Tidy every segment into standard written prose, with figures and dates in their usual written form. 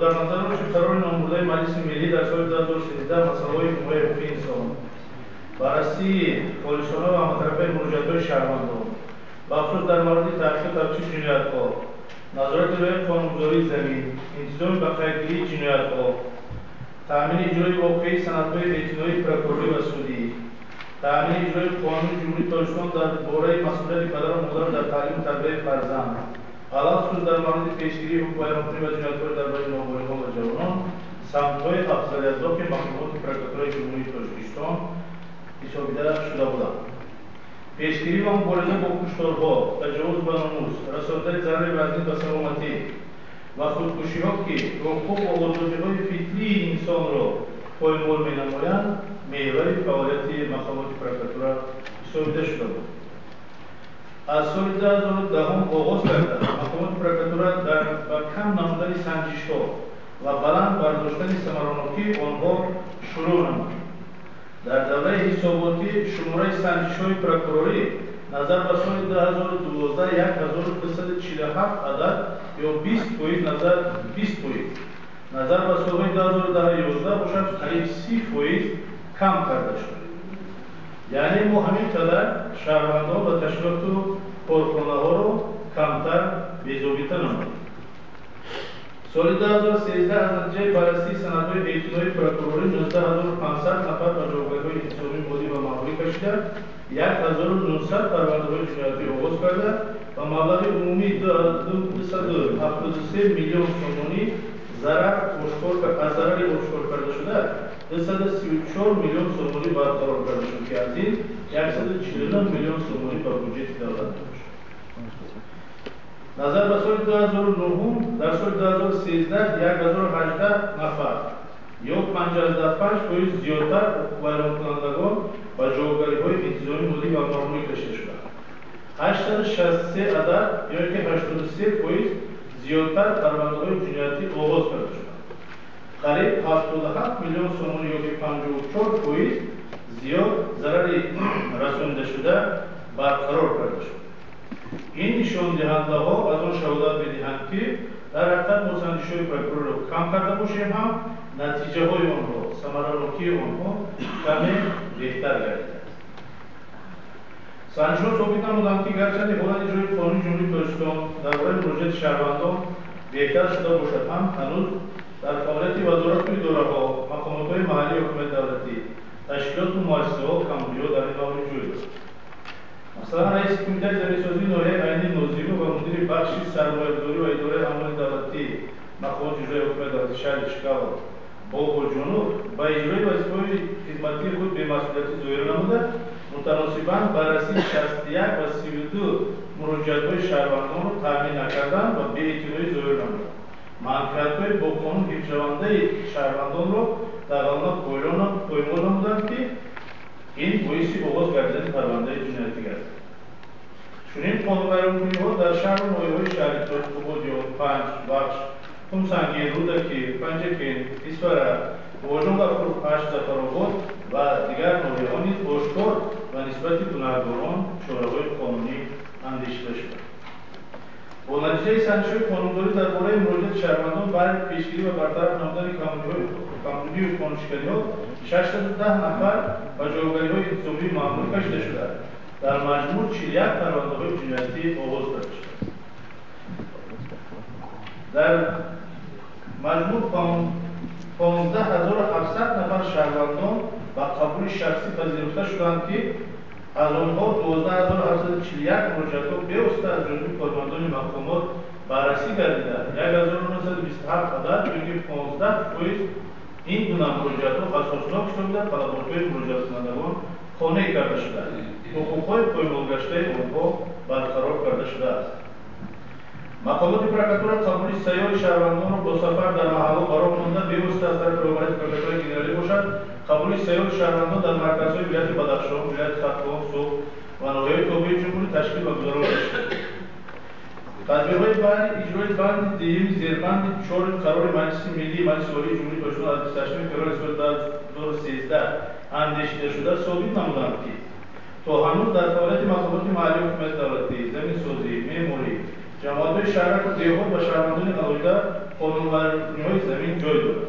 Дар назар дошти қарори номбурдаи Маҷлиси Миллӣ дар соли 2013 масъалаҳои ҳимояи ҳуқуқи инсон, баррасии холисона ва ҳаматарафаи муроҷиатҳои шаҳрвандон, бахусус дар мавриди таҳқиқу тафтиши ҷиноятҳо, назорати риояи қонунгузории замин, интизоми ба қайдгирии ҷиноятҳо, таъмини иҷрои воқеии санадҳои эътиноии прокурорӣ ва судӣ, таъмини иҷрои қонуни Ҷумҳурии Тоҷикистон дар бораи масъулияти падару модар дар таълиму тарбияи фарзанд, алалхусус дар мавриди пешгирии ҳуқуқвайронкунӣ ва ҷиноятҳои дар бораи ноболиғон ва ҷавонон, самтҳои афзалиятноки мақомоти прокуратураи Ҷумҳурии Тоҷикистон ҳисобида шуда буданд. Пешгирӣ ва мубориза бо кушторҳо, таҷовуз ба номус, расондани зарари вазнин ба саломатӣ ва худкушиҳо, ки ҳуқуқ ва озодиҳои фитрии инсонро поймол менамоянд, меҳвари фаъолияти мақомоти прокуратура ҳисобида шуда буд. Аз соли 2010 оғоз карда, мақомоти прокуратура дар ба кам намудани санҷишҳо ва баланд бардоштани самаранокии онҳо шурӯъ намуд. Дар давраи ҳисоботӣ шумораи санҷишҳои прокурорӣ назар ба соли 2012 1247 адад ё 20% назар 20%, назар ба солҳои 2010-11 бошад, қариб 30% кам карда шуд. Яъне мо ҳамин қадар шаҳрвандон ва ташкилоту корхонаҳоро камтар безобита намудем. Соли 2013 аз натиҷаи баррасии санадҳои эътиноии прокурорӣ 19500 нафар ба ҷавобгариҳои интизомии молӣ ва маъмурӣ кашида, 1900 парвандаҳои ҷиноятӣ оғоз карда ва маблағи умумии 273 миллион сомонӣ зарар ошкор аз зарари ошкор карда шуда 234 миллион сомонӣ барқарор карда шуд, ки аз ин 149 миллион сомонӣ ба буҷети давлат мебошад. Назар ба соли 2009, дар соли 2013 1018 нафар ё 55% зиёдтар ҳуқуқвайронкунандагон ба ҷавобгариҳои интизомии молӣ ва маъмурӣ кашида шуданд. 863 адад ё ки 83% зиёдтар парвандаҳои ҷиноятӣ оғоз карда шуданд. Қариб 77 миллион сомонӣ ё ки 54% зиёд зарари расонида барқарор карда шуд. Ин нишондиҳандаҳо аз он шаҳодат медиҳанд, ки дар ҳақиқат мо санҷишҳои прокурорро кам карда бошем ҳам, натиҷаҳои онҳо, самаранокии онҳо каме беҳтар гардидааст. Санҷишҳо собит намуданд, ки гарчанде ҳолати иҷрои қонуни Ҷумҳурии Тоҷикистон дар бораи муроҷиати шаҳрвандон беҳтар шуда бошад ҳам, ҳанӯз дар фаъолияти вазорату идораҳо, мақомотҳои маҳаллии ҳукумати давлатӣ, ташкилоту муассисаҳо камбудиҳо дар ин маврид ҷой дорад. Масалан, раиси кумитаи заминсозии ноҳияи Айнӣ Нозимов ва мудири бахши сармоягузорӣ ва идораи амволи давлатӣ мақомоти иҷроии ҳукумати давлатии шаҳри Чкалов Бобоҷонов ба иҷрои вазифаҳои хизматии худ бемасъулиятӣ зоҳир намуда, мутаносибан баррасии 61 ва 32 муроҷиатҳои шаҳрвандонро таъмин накарданд ва беэътиноӣ зоҳир намуданд. Манфиатҳои бо қонун ҳифзшавандаи шаҳрвандонро дағалона поймол намуданд, ки ин боиси оғоз гардидани парвандаи ҷиноятӣ гардид. Чунин қонунвайронкуниҳо дар шаҳру ноҳияҳои шаҳри Қубодиён, Панҷ, Вахш, Хумсангир, Рӯдакӣ, Панҷакент, Исфара, Бобоҷон Ғафуров, Ҳашт, Зафаробод ва дигар ноҳияҳо низ ошкор ва нисбати гунаҳкорон чораҳои қонунӣ андешида шуданд. Бо натиҷаи санҷишҳои қонунгузорӣ дар бораи муроҷиати шаҳрвандон баҳри пешгирӣ ва бартараф намудани камбудию қонуншиканиҳо 610 нафар ба ҷавобгариҳои интизомии маъмурӣ кашида шуда, дар маҷмӯъ 41 парвандаҳои ҷиноятӣ оғоз карда шудааст. Дар маҷмӯъ 15700 нафар шаҳрвандон ба қабули шахсӣ пазируфта шуданд, ки аз онҳо 12741 муроҷиатҳо бевосита аз ҷониби кормандони мақомот баррасӣ гардида, 1927 адад ё ки 15% ин гуна муроҷиатҳо асоснок ҳисобида, талаботҳои муроҷиаткунандагон қонеъ карда шуда, ҳуқуқҳои поймолгаштаи онҳо барқарор карда шудааст. Мақомоти прокуратура қабули сайёри шаҳрвандонро бо сафар дар маҳалло ба роҳ монда, бевосита аз тарафи роҳбарияти прокуратураи генералӣ бошад, қабули сайёри шаҳрвандон дар марказҳои вилояти Бадахшон, вилояти Хатлон, Суғд ва ноҳияҳои тобеи ҷумҳурӣ ташкил ва гузаронида шуд. Тадбирҳои баъди иҷрои банди дуюми зербанди чори қарори Маҷлиси Миллии Маҷлиси Олии Ҷумҳурии Тоҷикистон аз 28 феврали соли 2013 андешидашуда собит намуданд, ки то ҳанӯз дар фаъолияти мақомоти маҳаллии ҳукумати давлатӣ, заминсозӣ, меъморӣ, ҷамоатҳои шаҳраку деҳот ва шаҳрвандони алоҳида қонунвайронкуниҳои замин ҷой дорад.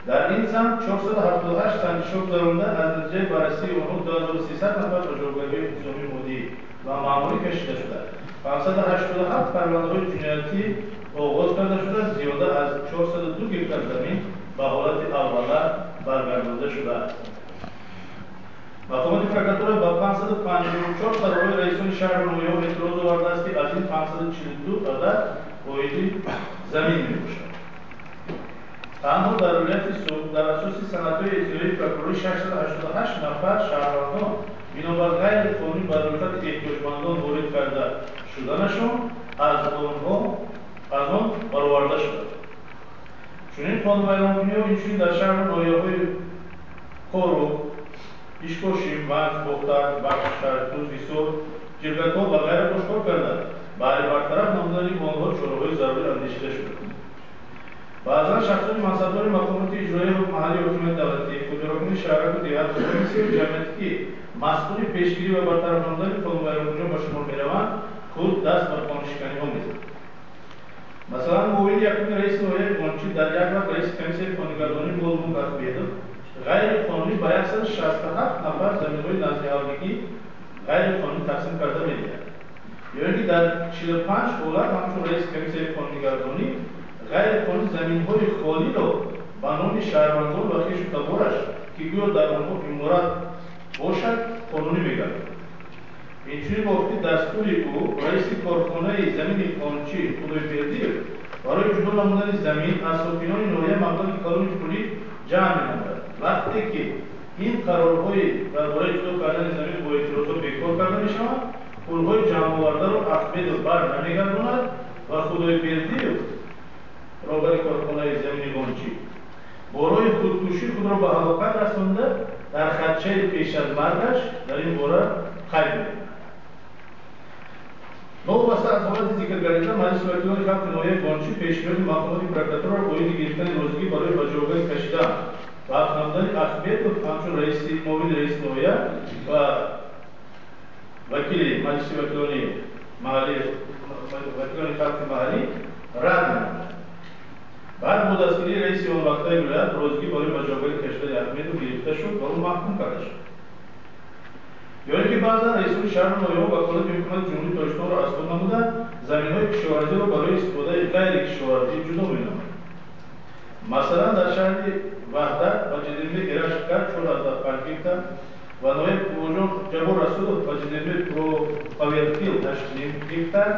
Дар ин самт 478 санҷишҳо гузаронда, аз натиҷаи баррасии онҳо 2300 нафар ба ҷавобгарии интизомии моддӣ ва маъмурӣ кашида шуда, 587 парвандаҳои ҷиноятӣ оғоз карда шуда, зиёда аз 402 гектар замин ба ҳолати аввала баргардонда шудааст. Мақомоти прокуратура ба 554 қарорҳои раисони шаҳру ноҳияҳо эътироз овардааст, ки аз ин 542 адад оиди замин мебошад. Танҳо дар вилояти Суғд дар асоси санадҳои иттилоии прокурорӣ 688 нафар шаҳрвандон бинобар ғайриқонунӣ ба рӯйхати эҳтиёҷмандон ворид карда шуданашон аз он бароварда шуданд. Чунин қонунвайронкуниҳо инчунин дар шаҳру ноҳияҳои Хоруғ, Ишкошим, Ванҷ, Бохтар, Вахш, Шаҳритуз, Ҳисор, Ҷиргатол ва ғайра ошкор карда, баҳри бартараф намудани онҳо чораҳои зарурӣ андешида шуданд. Баъзан шахсони мансабдори мақомоти иҷроияи маҳаллии ҳокимияти давлатӣ, худидоракунии шаҳраку деҳот ва комиссияи ҷамъиятӣ, ки масъули пешгирӣ ва бартараф намудани қонунвайронкуниҳо ба шумор мераванд, худ даст ба қонуншиканиҳо мезананд. Масалан, муовини якуми раиси ноҳияи Ғончӣ, дар як вақт раиси комиссияи қонунгардонии Молмулк Ахмедов ғайриқонунӣ ба 167 нафар заминҳои наздиҳавлигӣ ғайриқонунӣ тақсим карда медиҳад. Ё ин ки дар 45 ҳолат ҳамчун раиси комиссияи қонунгардонӣ ғайриқонунӣ заминҳои холиро ба номи шаҳрвандон ва хешу табораш, ки гӯё дар онҳо иморат бошад, қонунӣ мегардад. Инчунин мувофиқи дастури ӯ раиси корхонаи замини Қончӣ Худойбердиев барои ҷудо намудани замин аз сокинони ноҳия маблағи калони пулӣ ҷамъ менамояд. Вақте ки ин қарорҳои дар бораи ҷудо кардани замин бо эътирозҳо бекор карда мешаванд, пулҳои ҷамъовардаро Ахмедов бар намегардонад ва Худойбердиев, роҳбари корхонаи замини Ғончӣ, бо роҳи худкушӣ худро ба ҳалокат расонда, дар хатчаи пеш аз маргаш дар ин бора қайд мекунад. Новобаста аз ҳолати зикргардида, Маҷлиси вакилони халқи ноҳияи Ғончӣ пешниҳоди мақомоти прокуратураро оиди гирифтани розигӣ барои ба ҷавобгарӣ кашидан ва ҳабс намудани Ахмедов ҳамчун муовини раиси ноҳия ва вакили Маҷлиси вакилони халқи маҳаллӣ рад намуд. Баъд бо дастгирии раиси он вақтаи вилоят розигӣ барои ба ҷавобгарӣ кашидани Ахмедов гирифта шуд ва ӯ маҳкум карда шуд. Ё ин ки баъзан раисони шаҳру ноҳияҳо ваколати ҳукумати Ҷумҳурии Тоҷикистонро аз худ намуда, заминҳои кишоварзиро барои истифодаи ғайрикишоварзӣ ҷудо менамоянд. Масалан, дар шаҳри Ваҳдат ба ҷдм Эрашкар 4,5 гектар ва ноҳияи Пӯвоҷон Ҷаббор Расулов ба ҷдм Паверпил 8,5 гектар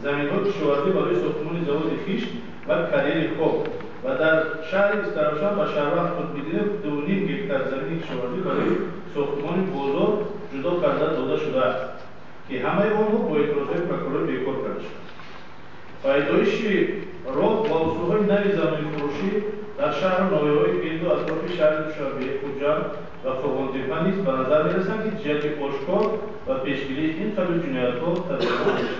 заминҳои кишоварзӣ барои сохтмони заводи хишт ва карьери хок ва дар шаҳри Истаравшан ба шаҳрванд Қутбиддинов 2,5 гектар замини кишоварзӣ барои сохтмони бозор ҷудо карда дода шудааст, ки ҳамаи онҳо бо эътирозҳои прокурорӣ бекор карда шуданд. Пайдоиши роҳ ва усулҳои нави заминфурӯшӣ дар шаҳру ноҳияҳои гирду атрофи шаҳри Душанбе, Хуҷанд ва Қурғонтеппа низ ба назар мерасанд, ки ҷиҳати ошкор ва пешгирии ин қабил ҷиноятҳо тадбирҳо андешида